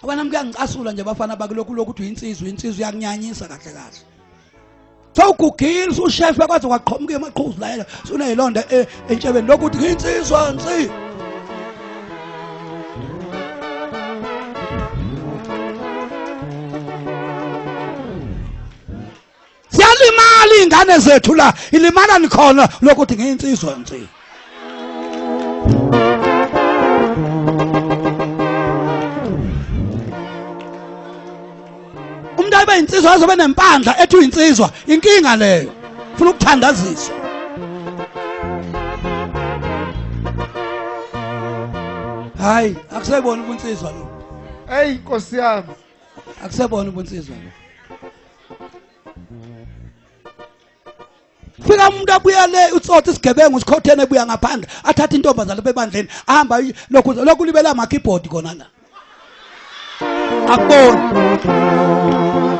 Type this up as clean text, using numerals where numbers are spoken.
Abana kuyangicasula nje bafana bakulokhu lokuthi uyinsizwa, insizwa iyakunyanyisa kahle kahle. Sewugugile usushefe kwaze kwaqhamuka amaqhuzu la yena sunezilonda entshebeni lokuthi ngiyinsizwa nsi. Siyalimala ingane zethu la, ilimala nikhona lokuthi ngiyinsizwa nsi. Umuntu abe insizwa azobe nempandla ethi uyinsizwa, inkinga leyo. Funa ukuthandaziswa. Hayi, akusebona ubunsizwa lo. Hey Nkosi yami. Akusebona ubunsizwa lo. Fika umuntu abuya le utsotsi isigebengu sikhothene ebuya ngaphandle athathe intombazane lapha ebandleni ahamba lokhu lokhu libela ama keyboard khona la. Akuboni.